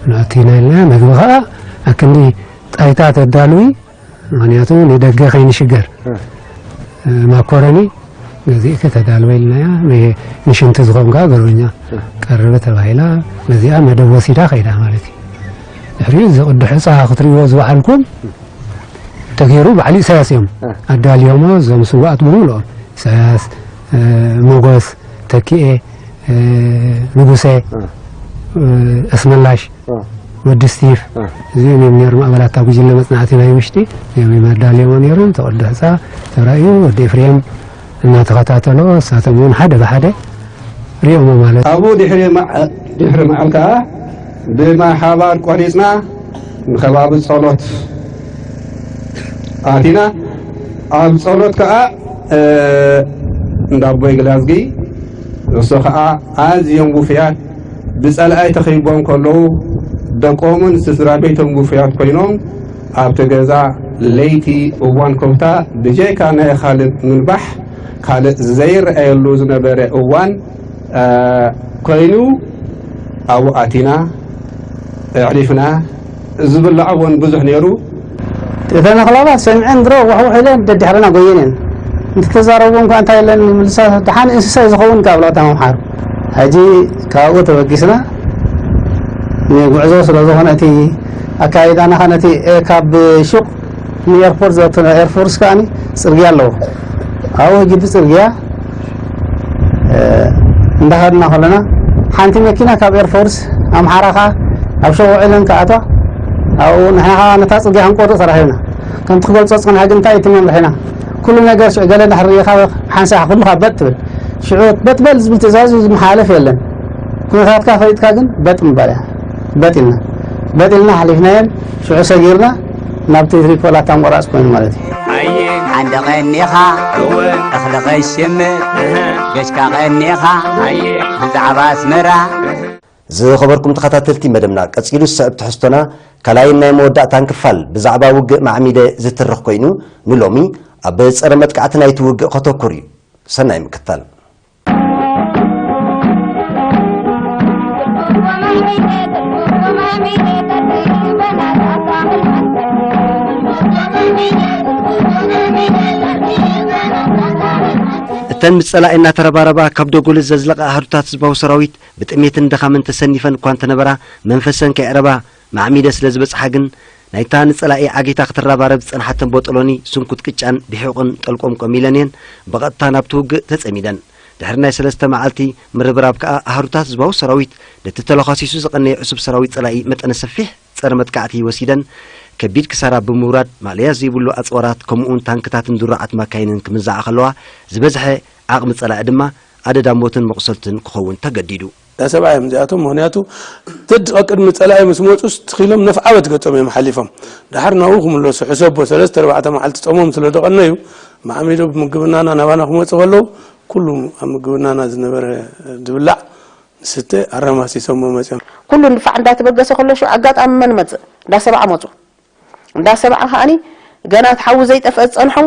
ክንኣቱ ኢና ኢልና፣ ምግቢ ኸኣ ኣክንዲ ጣይታ ተዳልዊ፣ ምኽንያቱ ንደገ ከይንሽገር። እ። እ፣ ማኮረኒ ገዚእኪ ተዳልወ ኢልናያ፣ ን-፣ ንሽንቲ ዝኾን ከኣ ገርበኛ እ። ቀርቢ ተባሂላ፣ ገዚኣ መደብ ወሲዳ ከይዳ ማለት እዩ። ድሕሪኡ እዚ ቅዲ ሑጻ ክትርእይዎ ዝወዓልኩም ተገይሩ፣ ባዕሉ ኢሳያስ እዮም እ። ኣዳልዮሞ፣ እዞም ስዋኣት ብምልኦም። ኢሳያስ፣ እ፣ ሞጎስ፣ ተኪኤ፣ እ፣ ንጉሰ፣ እ። እ፣ ኣስመላሽ፣ እ። ወዲ ስቲቭ፣ እዚኦም እዮም ነይሮም ኣባላት እታ ጉጅለ መጽናዕቲ ናይ ውሽጢ። እዚኦም እዮም ኣዳልዮሞ ነይሮም። እቲ ቅዲ ሕጻ ተራእዩ፣ ወዲ ኤፍሬም እናተኸታተሎ፣ እሳቶም እውን ሓደ ብሓደ ሪኦሞ ማለት እዩ። ኣብኡ ድሕሪ መዓ-፣ ድሕሪ መዓል ከኣ ብማይ ሓባር ቆሪጽና ንከባቢ ጸሎት ኣቲና። ኣብ ጸሎት ከኣ፣ እ፣ እንዳ ኣቦይ ግላዝጊ፣ ንሱ ከኣ ኣዝዮም ውፉያት ብጸላኢ ተኸቢቦም ከለዉ፣ ደቆምን ስድራ ቤቶም ውፉያት ኮይኖም፣ ኣብቲ ገዛ ለይቲ እዋን ኮፍታ ብጀካ ናይ ካልእ ምንባሕ ካልእ ዘይረኣየሉ ዝነበረ እዋን፣ እ፣ ኮይኑ፣ ኣብኡ ኣቲና፣ ኣዕሪፍና። ዝብላዕ እውን ብዙሕ ነይሩ። እተን ኣኽላባት ሰሚዐን ድሮ ዋሕዋሕ ኢለን ደድሕረና ጎየን እየን። እንትተዛረቡ እንኳ እንታይ ኢለን ይምልሳ፣ ደሓን እንስሳ እዩ ዝኸውን ካብ ለቕታ ምምሓር። ሕጂ ካብኡ ተበጊስና፣ ንጉዕዞ ስለ ዝኾነ፣ እቲ ኣካይዳና ኸ ነቲ፣ እ፣ ካብ ሹቕ ንኤርፖርት ዘእቱ ኤርፎርስ ከኣ ጽርግያ ኣለዎ። ኣብኡ ሕጂ ብጽርግያ፣ እ፣ እንዳኸድና ከለና፣ ሓንቲ መኪና ካብ ኤርፎርስ ኣምሓራ ከኣ ኣብ ሸውዒለን ክኣትዋ፣ ኣብኡ ንሕና ከኣ ነታ ጽርግያ ክንቆርጽ ተራኺብና። ከምቲ ክገልጾ ዝጸንሐ ግን እንታይ እቲ መምርሒና? ኩሉ ነገር ሽዑ ገለ እንድሕር ርኢኻ ሓንሳእ ኩሉ ካብ በጥ ትብል። ሽዑ በጥ በል ዝብል ትእዛዝ ዝመሓላለፍ የለን። ኩነታትካ ፈሊጥካ ግን በጥ ምባል እያ። በጥ ኢልና። በጥ ኢልና ሓሊፍናየን። ሽዑ ሰጊርና ናብቲ ትሪፖል ኣታ ምቑራጽ ኮይኑ ማለት እዩ። ሓንደ ቀኒኻ እኽሊ ኸሽምር፣ ገሽካ ቀኒኻ ብዛዕባ ኣስመራ። ዝኸበርኩም ተኸታተልቲ መደብና፣ ቀጺሉ ዝስዕብ ትሕዝቶና ካልኣይን ናይ መወዳእታን ክፋል ብዛዕባ ውግእ ማዕሚደ ዝትርኽ ኮይኑ፣ ንሎሚ ኣብ ጸረ መጥቃዕቲ ናይቲ ውግእ ከተኩር እዩ። ሰናይ ምክታል። እተን ምስ ጸላኢ እናተረባረባ ካብ ደጎል ዘዝለቓ ኣሃዱታት ህዝባዊ ሰራዊት ብጥሜትን ድኻምን ተሰኒፈን እኳ እንተነበራ፣ መንፈሰን ከየዕረባ ማዕሚደ ስለ ዝበጽሓ ግን፣ ናይታ ንጸላኢ ዓጊታ ክትረባረብ ዝጸንሓተን ቦጦሎኒ ስንኩት ቅጫን ብሒቑን ጠልቆምቆም ኢለን እየን ብቐጥታ ናብቲ ውግእ ተጸሚደን። ድሕሪ ናይ ሰለስተ መዓልቲ ምርብራብ ከኣ፣ ኣሃዱታት ህዝባዊ ሰራዊት ነቲ ተለዃሲሱ ዝቐነየ ዕሱብ ሰራዊት ጸላኢ መጠነ ሰፊሕ ጸረ መጥቃዕቲ ወሲደን፣ ከቢድ ክሳራ ብምውራድ፣ ማእለያ ዘይብሉ ኣጽዋራት፣ ከምኡ'ውን ታንክታትን ድሩዓት ማካይንን ክምዝዓ ከለዋ፣ ዝበዝሐ ዓቕሚ ጸላኢ ድማ ኣደዳ ሞትን መቑሰልትን ክኸውን ተገዲዱ። እንዳ ሰብዓ እዮም እዚኣቶም። ምኽንያቱ፣ ደድ ቅድሚ ጸላኢ ምስ መጹስ፣ ትኺሎም ነፍዓበት ገጾም እዮም ሓሊፎም። ደሓር ናብኡ ክምለሱ፣ ሕሰቦ፣ ሰለስተ ኣርባዕተ መዓልቲ ጾሞም ስለ ደቐነዩ፣ ማዕሚዶ ብምግብናና ናባና ክመጹ ከለዉ፣ ኩሉ ኣብ ምግብናና ዝነበረ ዝብላዕ፣ ዝስተ ኣረማሲሶሞ መጺኦም። ኩሉ ንፋዕ እንዳተበገሰ ከሎ፣ ሽዑ ኣጋጣሚ መን መጽእ? እንዳ ሰብዓ መጹ። እንዳ ሰብዓ ከኣኒ ገና እቲ ሓዊ ዘይጠፍአ ዝጸንሖም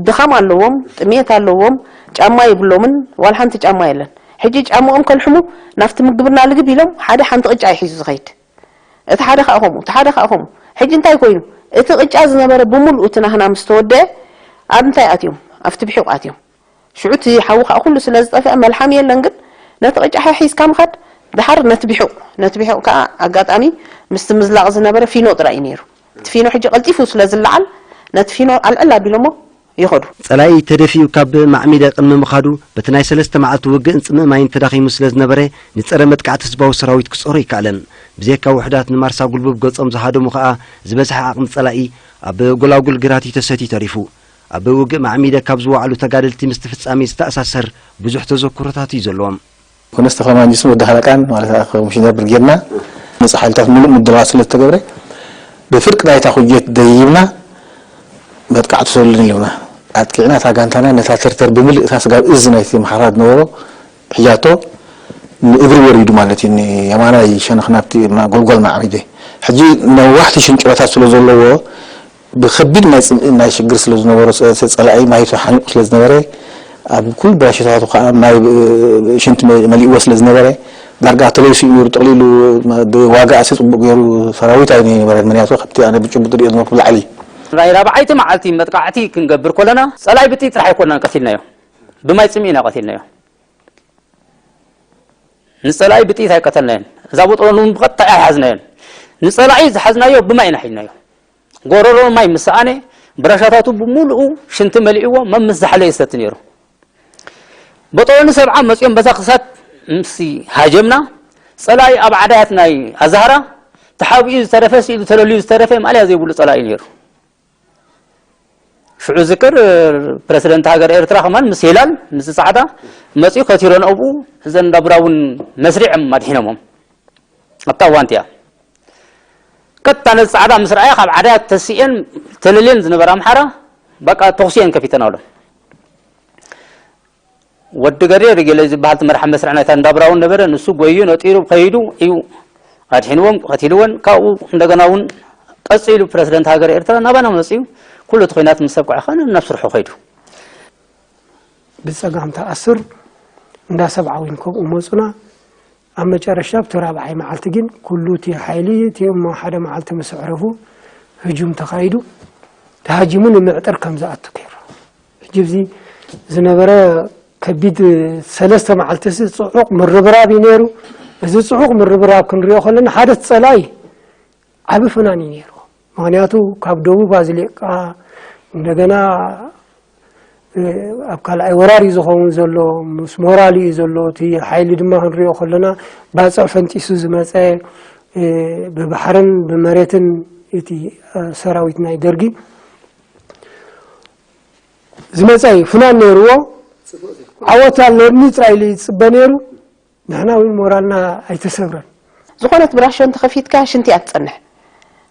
ድኻም ኣለዎም፣ ጥሜት ኣለዎም፣ ጫማ የብሎምን፣ ዋላ ሓንቲ ጫማ የለን። ሕጂ ጫምኦም ከልሕሙ ናብቲ ምግብና ልግብ ኢሎም፣ ሓደ ሓንቲ ቅጫ እዩ ሒዙ ዝኸይድ። እቲ ሓደ ከኣ ከምኡ፣ እቲ ሓደ ከኣ ከምኡ። ሕጂ እንታይ ኮይኑ? እቲ ቅጫ ዝነበረ ብምልኡ እቲ ናህና ምስ ተወደአ፣ ኣብ እንታይ ኣትዮም? ኣብቲ ብሒቕ ኣትዮም። ሽዑ እቲ ሓዊ ከኣ ኩሉ ስለ ዝጠፍአ መልሓም የለን፣ ግን ነቲ ቅጫ ሒዝካ ምኻድ፣ ደሓር ነቲ ቢሑቕ፣ ነቲ ቢሑቕ ከኣ ኣጋጣሚ ምስቲ ምዝላቕ ዝነበረ ፊኖ ጥራይ እዩ ነይሩ። እቲ ፊኖ ሕጂ ቀልጢፉ ስለ ዝለዓል፣ ነቲ ፊኖ ኣልዕል ኣቢሎሞ ይኸዱ። ጸላኢ ተደፊኡ ካብ ማዕሚደ ቅድሚ ምኻዱ፣ በቲ ናይ ሰለስተ መዓልቲ ውግእን ጽምእ ማይን ተዳኺሙ ስለ ዝነበረ፣ ንጸረ መጥቃዕቲ ህዝባዊ ሰራዊት ክጾሮ ኣይከኣለን። ብዘይካ ውሑዳት ንማርሳ ጉልቡብ ገጾም ዝሃደሙ ከኣ፣ ዝበዝሐ ዓቕሚ ጸላኢ ኣብ ጎላጉል ግራት እዩ ተሰትዩ ተሪፉ። ኣብ ውግእ ማዕሚደ ካብ ዝወዓሉ ተጋደልቲ ምስቲ ፍጻሜ ዝተኣሳሰር ብዙሕ ተዘክሮታት እዩ ዘለዎም። ኮነስተ ከማንጅስን ወዲ ሃለቃን፣ ማለት ኮሚሽነር ብርጌድና፣ ነጻ ሓይልታት ምሉእ ምድላዋት ስለ ዝተገብረ፣ ብፍርቂ ናይታ ኩጀት ደይብና መጥቃዕቲ ሰሉን ኢሉና። ኣጥቂዕና እታ ጋንታና ነታ ተርተር ብምልእታ ስጋብ እዝ ናይቲ መሓራ ዝነበሮ ሕያቶ ንእግሪ ወሪዱ ማለት እዩ። ንየማናይ ሸነኽ ናብቲ ማ-፣ ጎልጎል ማዕሪደ። ሕጂ ነዋሕቲ ሽንጭሮታት ስለ ዘለዎ፣ ብኸቢድ ናይ ጽምኢ ናይ ሽግር ስለ ዝነበሮ፣ ጸ-፣ ጸ-፣ ጸላኢ ማይቱ ሓኒቑ ስለ ዝነበረ፣ ኣብ ኩሉ ብራሸታቱ ከኣ ማይ ብ-፣ ሽንቲ መ-፣ መሊእዎ ስለ ዝነበረ፣ ዳርጋ ተለይሱ እዩ ነይሩ። ጠቕሊሉ ብዋጋ ኣሰ ጽቡቕ ገይሩ ሰራዊት ኣይነበረን። ምክንያቱ ካብቲ ኣነ ብጭቡጥ ሪኦ ዝነበርኩ ብላዕሊ። ናይ ራብዓይቲ መዓልቲ መጥቃዕቲ ክንገብር ከለና፣ ጸላኢ ብጥይት ጥራሕ ኣይኮናን ቀቲልናዮ። ብማይ ጽምኢ ኢና ቀቲልናዮ። ንጸላኢ ብጥይት ኣይቀተልናዮን። እዛ ቦጦሎኒ እውን ብቐጥታ ኣይሓዝናዮን። ንጸላኢ ዝሓዝናዮ ብማይ ኢና ሒዝናዮ። ጎረሮ ማይ ምስ ሰኣነ፣ ብራሻታቱ ብምሉኡ ሽንቲ መሊእዎ መምስ ዝሓለ ይሰቲ ነይሩ። ቦጦሎኒ ሰብዓ መጺኦም በታ ክሳት ምስ ሃጀምና፣ ጸላኢ ኣብ ዓዳያት ናይ ኣዛህራ ተሓቢኡ ዝተረፈ፣ ስኢሉ ተለልዩ ዝተረፈ ማእለያ ዘይብሉ ጸላኢ ነይሩ። ሽዑ ዝክር ፕረሲደንት ሃገር ኤርትራ ከማን ምስ ሂላል፣ ምስ ጻዕዳ መጺኡ ከቲሮን ኣብኡ እዘን እንዳ ብራውን መስሪዖም ኣድሒኖሞም። ኣብታ እዋን እቲኣ ቀጥታ ነዚ ጻዕዳ ምስ ረኣያ ካብ ዓድያ ተሲኤን ተለልየን ዝነበራ ኣምሓራ በቃ ተኹሲ እየን ከፊተናሎም። ወዲ ገሬ ርጌለ ዝበሃል እቲ መራሒ መስርዕ ናይታ እንዳ ብራውን ነበረ። ንሱ ጎዩ ነጢሩ ከይዱ እዩ ኣድሒንዎም፣ ቀቲልወን። ካብኡ እንደገና እውን ቀጺሉ ፕረሲደንት ሃገር ኤርትራ ናባና መጺኡ። ኩሉ እቲ ኹናት ምስ ኣብቅዐ ኸነ ናብ ስርሑ ከይዱ። ብጸጋም ተኣስር እንዳ ሰብዓዊን ከምኡ መጹና። ኣብ መጨረሽታ ኣብቲ ራብዓይ መዓልቲ ግን ኩሉ እቲ ሓይሊ እቲ እሞ ሓደ መዓልቲ ምስ ኣዕረፉ ህጁም ተኻይዱ። ተሃጂሙ ንምዕጥር ከም ዝኣቱ ገይሩ። ሕጂ እዚ ዝነበረ ከቢድ ሰለስተ መዓልቲ እዚ ጽዑቕ ምርብራብ እዩ ነይሩ። እዚ ጽዑቕ ምርብራብ ክንሪኦ ከለና ሓደ ጸላኢ ዓቢ ፍናን እዩ ነይሩ። ምኽንያቱ ካብ ደቡብ ኣዝሊቕካ እንደገና ኣብ ካልኣይ ወራር እዩ ዝኸውን ዘሎ፣ ምስ ሞራል እዩ ዘሎ። እቲ ሓይሊ ድማ ክንሪኦ ከለና ባጽዕ ፈንጢሱ ዝመጸ ብባሕርን ብመሬትን እቲ ሰራዊት ናይ ደርጊ ዝመጸ እዩ። ፍናን ነይርዎ። ዓወት ኣለኒ ጥራይ ኢሉ ይጽበ ነይሩ። ንሕና እውን ሞራልና ኣይተሰብረን። ዝኾነት ብራሾ እንተኸፊትካ ሽንቲ እያ ትጸንሕ።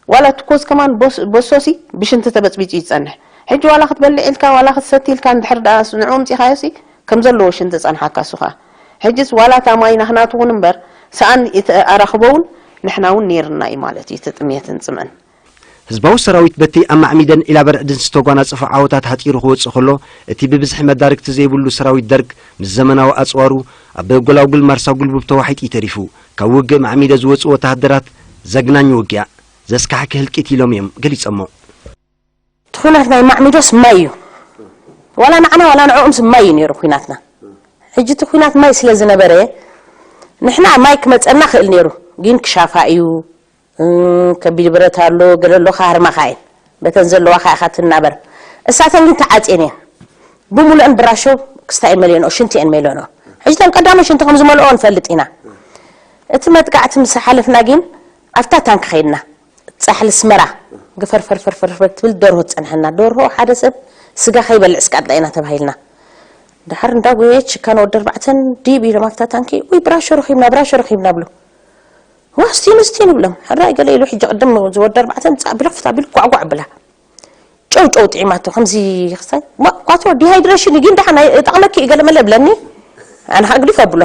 ዋላ ትኩስ ከማን ቦሶሲ ብሽንቲ ተበጽቢጹ እዩ ዝጸንሕ። ሕጂ ዋላ ክትበልዕ ኢልካ ዋላ ክትሰቲ ኢልካ እንድሕር ደኣ ንዕኡ ኣምጺኻዮሲ ከም ዘለዎ ሽንቲ ጸንሓካ እሱ ኸኣ። ሕጅስ ዋላ እታ ማይ ናህና ትኹን እምበር ሰኣን ኣራኽቦ እውን ንሕና እውን ኔርና እዩ ማለት እዩ እቲ ጥምየትን ጽምእን። ህዝባዊ ሰራዊት በቲ ኣብ ማዕሚደን ዒላበርዕድን ዝተጓናጸፎ ዓወታት ሓጺሩ ክወጽእ ከሎ፣ እቲ ብብዝሒ መዳርግቲ ዘይብሉ ሰራዊት ደርግ ምስ ዘመናዊ ኣጽዋሩ ኣብ ጎላጉል ማርሳ ጉልቡብ ተዋሒጡ እዩ ተሪፉ። ካብ ውግእ ማዕሚደ ዝወጽኡ ወተሃደራት ዘግናኝ ውግኣ፣ ዘስካሕክህ ህልቂት ኢሎም እዮም ገሊጾሞ። እቲ ኹናት ናይ ማዕሚዶስ ማይ እዩ። ዋላ ንዓና ዋላ ንዕኦምስ ማይ እዩ ነይሩ ኹናትና። ሕጂ እቲ ኹናት ማይ ስለ ዝነበረ ንሕና ማይ ክመጸና ክእል ነይሩ ግን ክሻፋ እዩ። ከቢድ ብረት ኣሎ ገለ ኣሎ ክሃርማኻ እየን በተን ዘለዋኻ ኢኻ ትናበር። እሳተን ግን ተዓጽየን እየን ብሙሉአን ብራሾ ክስታይ እየን መሊኦንኦ ሽንቲ እየን መሊኦንኦ። ሕጂ እተን ቀዳሞት ሽንቲ ከም ዝመልኦኦ ንፈልጥ ኢና። እቲ መጥቃዕቲ ምስ ሓለፍና ግን ኣብታ ታንኪ ከይድና ጻሕሊ ኣስመራ ግፈርፈርፈርፈር ትብል ደርሆ ትጸንሐና። ደርሆ ሓደ ሰብ ስጋ ከይበልዕ ስቃጥላ ኢና ተባሂልና። ደሓር እንዳጎየት ሽካን ወዲ ኣርባዕተን ዲብ ኢሎም ኣብታ ታንኪ ውይ ብራሾ ረኺብና ብራሾ ረኺብና ብሎ። ዋ ስቲኑ ስቲኑ ብሎም ሕራይ ገለ ኢሉ ሕጂ ቅድም ዝወዲ ኣርባዕተ ምጻእ ብሎ ክፍታ ቢሉ ጓዕጓዕ ብላ። ጨው ጨው ጥዒማቶ ከምዚ ክሳይ ዋ ኳቶ ዲሃይድሬሽን እዩ ግን ደሓን ኣይጠቕመኪ እዩ ገለ መለ ብለኒ። ኣነ ከዓ ግዲፈ ብሎ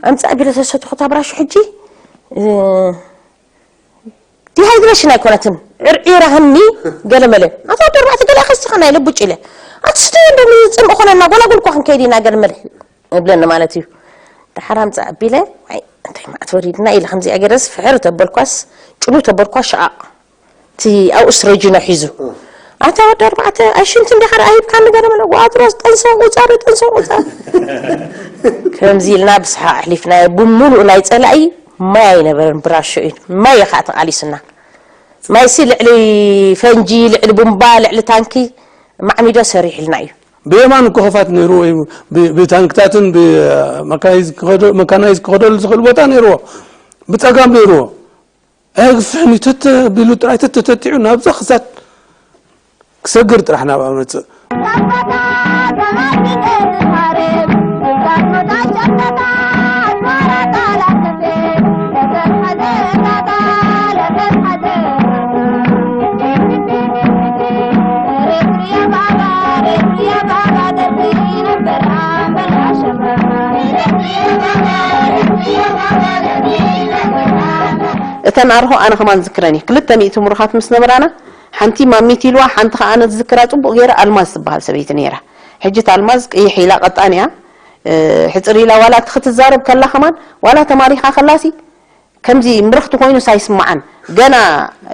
ኣምጻእ ቢለ ተሰትኹ እታ ብራሹ ሕጂ ዲሃይድሬሽን ኣይኮነትን ዕርዒራህኒ ገለ መለ ኣታ ወዲ ኣርባዕተ ገለ ከስኻ ናይ ለቡጭ ኢለ ኣትስተ እንዶ ዝፅምእ ኾነና ጎላጉል እኳ ክንከይድ ኢና ገለ መለ እብለኒ ማለት እዩ። ደሓር ኣምፃእ ኣቢለ ዋይ እንታይ መዓት ወሪድና ኢለ ከምዚኣ ገይረስ ፍሕር ተበልኳስ ጭኑ ተበልኳ ሸቓቕ እቲ ኣብኡ ስረጅኖ ሒዙ ኣታ ወዲ ኣርባዕተ ኣይሽንቲ እንዲኻ ደኣ ሂብካኒ ገለ መለ ዋድሮስ ጠንሰ ቁፃሪ ጠንሰ ቁፃሪ ከምዚ ኢልና ብስሓቕ ኣሕሊፍናዮ። ብሙሉእ ናይ ፀላኢ ማይ ኣይነበረን ብራሾ እዩ ማይ እዩ ከዓ ተቓሊስና። ማይሲ ልዕሊ ፈንጂ ልዕሊ ቡምባ ልዕሊ ታንኪ ማዕሚዶ ሰሪሕልና እዩ። ብየማን እኮ ክፋት ነይሩ ወይ ብታንክታትን ብመካናይዝ ክኸደሉ ዝኽእል ቦታ ነይርዎ። ብፀጋም ነይርዎ። ኣየግፍሕን እዩ ተተ ቢሉ ጥራይ ተተተቲዑ ናብዛ ክሳት ክሰግር ጥራሕ ናብኣ መፅእ። እተን ኣርሆ ኣነ ከማን ዝክረን እዩ ክልተ ሚእቲ ምሩኻት ምስ ነበራና ሓንቲ ማሚት ኢልዋ ሓንቲ ከኣ ኣነ ዝዝክራ ጽቡቕ ገይረ ኣልማዝ ትበሃል ሰበይቲ ነይራ። ሕጂ እታ ኣልማዝ ቅይሕ ኢላ ቀጣን እያ ሕጽር ኢላ ዋላ እቲ ክትዛረብ ከላ ከማን ዋላ ተማሪኻ ከላሲ ከምዚ ምርኽቲ ኮይኑስ ኣይስምዓን። ገና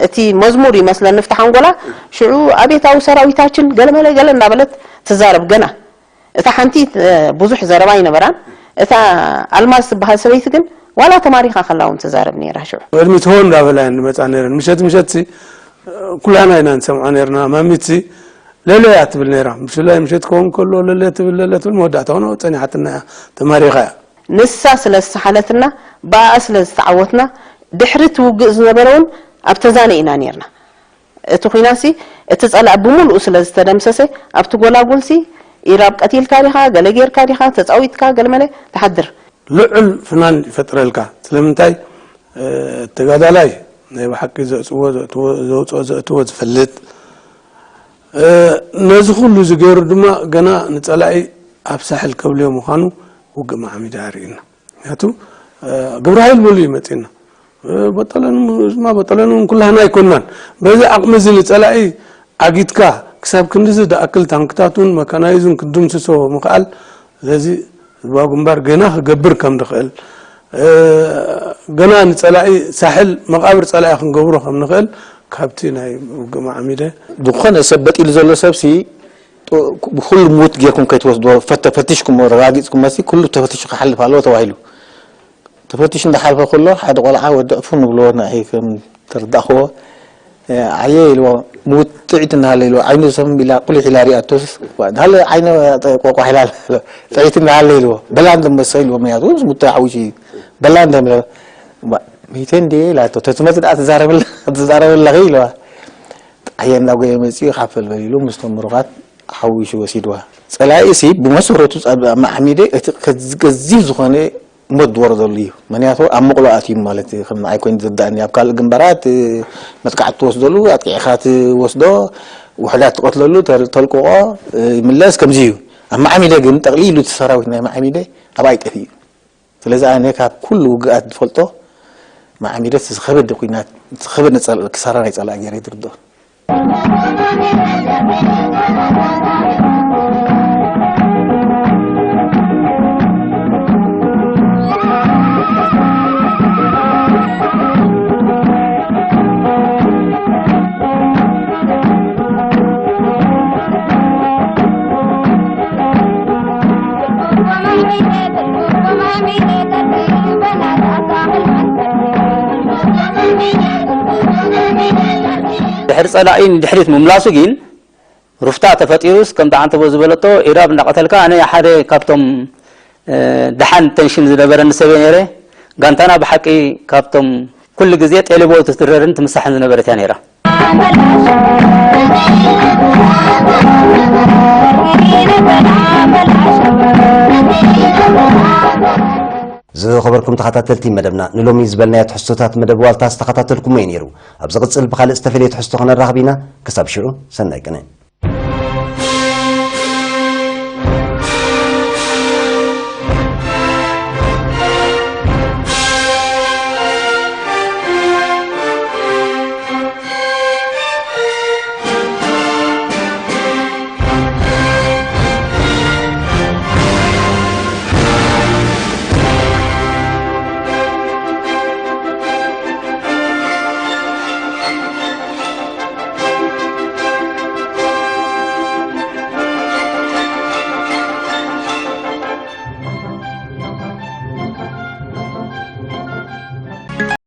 እቲ መዝሙር ይመስለኒ ፍትሕ ኣንጎላ ሽዑ ኣቤታዊ ሰራዊታችን ገለመለ ገለ እንዳበለት ትዛረብ ገና እታ ሓንቲ ብዙሕ ዘረባ ኣይነበራን እታ ኣልማዝ ትበሃል ሰበይቲ ግን ዋላ ተማሪኻ ከላ እውን ትዛረብ ነይራ ሽዑ። ቅድሚት ሆ እንዳበላ እየን ዝመፃ ነይረን ምሸት ምሸት ሲ ኩላና ኢና ንሰምዖ ነይርና ማሚት ሲ ለለያ ትብል ነይራ ብፍላይ ምሸት ክኸውን ከሎ ለለ ትብል ለለ ትብል መወዳእታ ሆኖ ፀኒሓትና እያ ተማሪኻ እያ። ንሳ ስለ ዝሰሓለትና ብኣኣ ስለ ዝተዓወትና ድሕሪ እቲ ውግእ ዝነበረ እውን ኣብ ተዛነ ኢና ነይርና። እቲ ኲናትሲ እቲ ጸላኢ ብምሉኡ ስለ ዝተደምሰሰ ኣብቲ ጎላጉልሲ ኢራብ ቀቲልካ ዲኻ፣ ገለ ጌርካ ዲኻ፣ ተጻዊትካ ገለመለ ትሓድር። ልዑል ፍናን ይፈጥረልካ። ስለምንታይ? ተጋዳላይ ናይ ብሓቂ ዘእፅዎ ዘእትዎ ዘውፅኦ ዘእትዎ ዝፈልጥ፣ ነዚ ኩሉ ዝገይሩ ድማ ገና ንፀላኢ ኣብ ሳሕል ከብልዮ ምዃኑ ውግእ ማዕሚዳ ኣርእዩና። ምክንያቱ ግብረ ሓይል ሙሉ እዩ መፂና። በጠለኑ ድማ በጠለኑ እውን ኩላህና ኣይኮናን። በዚ ዓቕሚ እዚ ንፀላኢ ኣጊድካ ክሳብ ክንድዚ ደኣክል ታንክታቱን መካናይዙን ክትድምስሶ ምኽኣል፣ ስለዚ ህዝባዊ ግንባር ገና ክገብር ከም ንኽእል፣ ገና ንፀላኢ ሳሕል መቓብር ፀላኢ ክንገብሮ ከም ንኽእል ካብቲ ናይ ውግእ ማዕሚደ ዝኾነ ሰብ በጢሉ ዘሎ ሰብሲ ኩሉ ሙት ጌርኩም ከይትወስድዎ፣ ተፈቲሽኩሞ ረጋጊፅኩሞሲ ኩሉ ተፈቲሹ ክሓልፍ ኣለዎ ተባሂሉ። ተፈቲሹ እንዳሓልፈ ከሎ ሓደ ቆልዓ ወዲ ዕፉን ንብልዎ ንዓይ ከም ተረዳእክዎ፣ ኣየ ኢልዎ፣ ምውት ጥዒት እናሃለ ኢልዎ ዓይኑ ሰም ኢላ ቁሊሕ ኢላ ሪኣቶስ፣ ሃለ ዓይነ ቆቋሕ ኢላ ጥዒት እናሃለ ኢልዎ፣ በላ እንደ መሰ ኢልዎ፣ ምክንያቱ ምስ ሙቶ ሓዊሱ እዩ። በላ እንደ መይተ እንዴ ኢላቶ፣ ተትመት ደኣ ትዛረብላ ትዛረብላኺ ኢልዋ። ኣየ እናጎየ መፂኡ ካብ ፈልበል ኢሉ ምስቶም ምሩኻት ሓዊሱ ወሲድዋ። ፀላኢ ሲ ብመሰረቱ ማዕሚደ እቲ ገዚፍ ዝኾነ ሞት ዝወረደሉ እዩ። ምክንያቱ ኣብ መቕሎ ኣትዩ ማለት እዩ። ከም ንዓይ ኮይኑ ዝርዳእኒ ኣብ ካልእ ግንባራት መጥቃዕቲ ትወስደሉ፣ ኣጥቂዕካ ትወስዶ፣ ውሕዳት ትቐትለሉ፣ ተልቅቖ፣ ይምለስ ከምዚ እዩ። ኣብ ማዕሚደ ግን ጠቕሊሉ እቲ ሰራዊት ናይ ማዕሚደ ኣብ ኣይጠፊ እዩ። ስለዚ ኣነ ካብ ኩሉ ውግኣት ዝፈልጦ ማዕሚደ እቲ ዝኸበደ ኩናት፣ ዝኸበደ ኪሳራ ናይ ፀላኢ ገይረ ይርድኦ። ድሕሪ ጸላኢ ንድሕሪት ምምላሱ ግን ሩፍታ ተፈጢሩስ ከምቲ ዓንተቦ ዝበለቶ ኢራብ እንዳቐተልካ ኣነ ሓደ ካብቶም ደሓን ቴንሽን ዝነበረኒ ሰብ እየ ነይረ። ጋንታና ብሓቂ ካብቶም ኩሉ ግዜ ጤሌቦ ትድረርን ትምሳሕን ዝነበረት እያ ነይራ። ዝኸበርኩም ተኸታተልቲ መደብና ንሎሚ ዝበልናዮ ትሕዝቶታት መደብ ዋልታ ዝተኸታተልኩሞ እዩ ነይሩ። ኣብ ዝቕጽል ብኻልእ ዝተፈለየ ትሕዝቶ ከነራኽብ ኢና። ክሳብ ሽዑ ሰናይ ቅነ።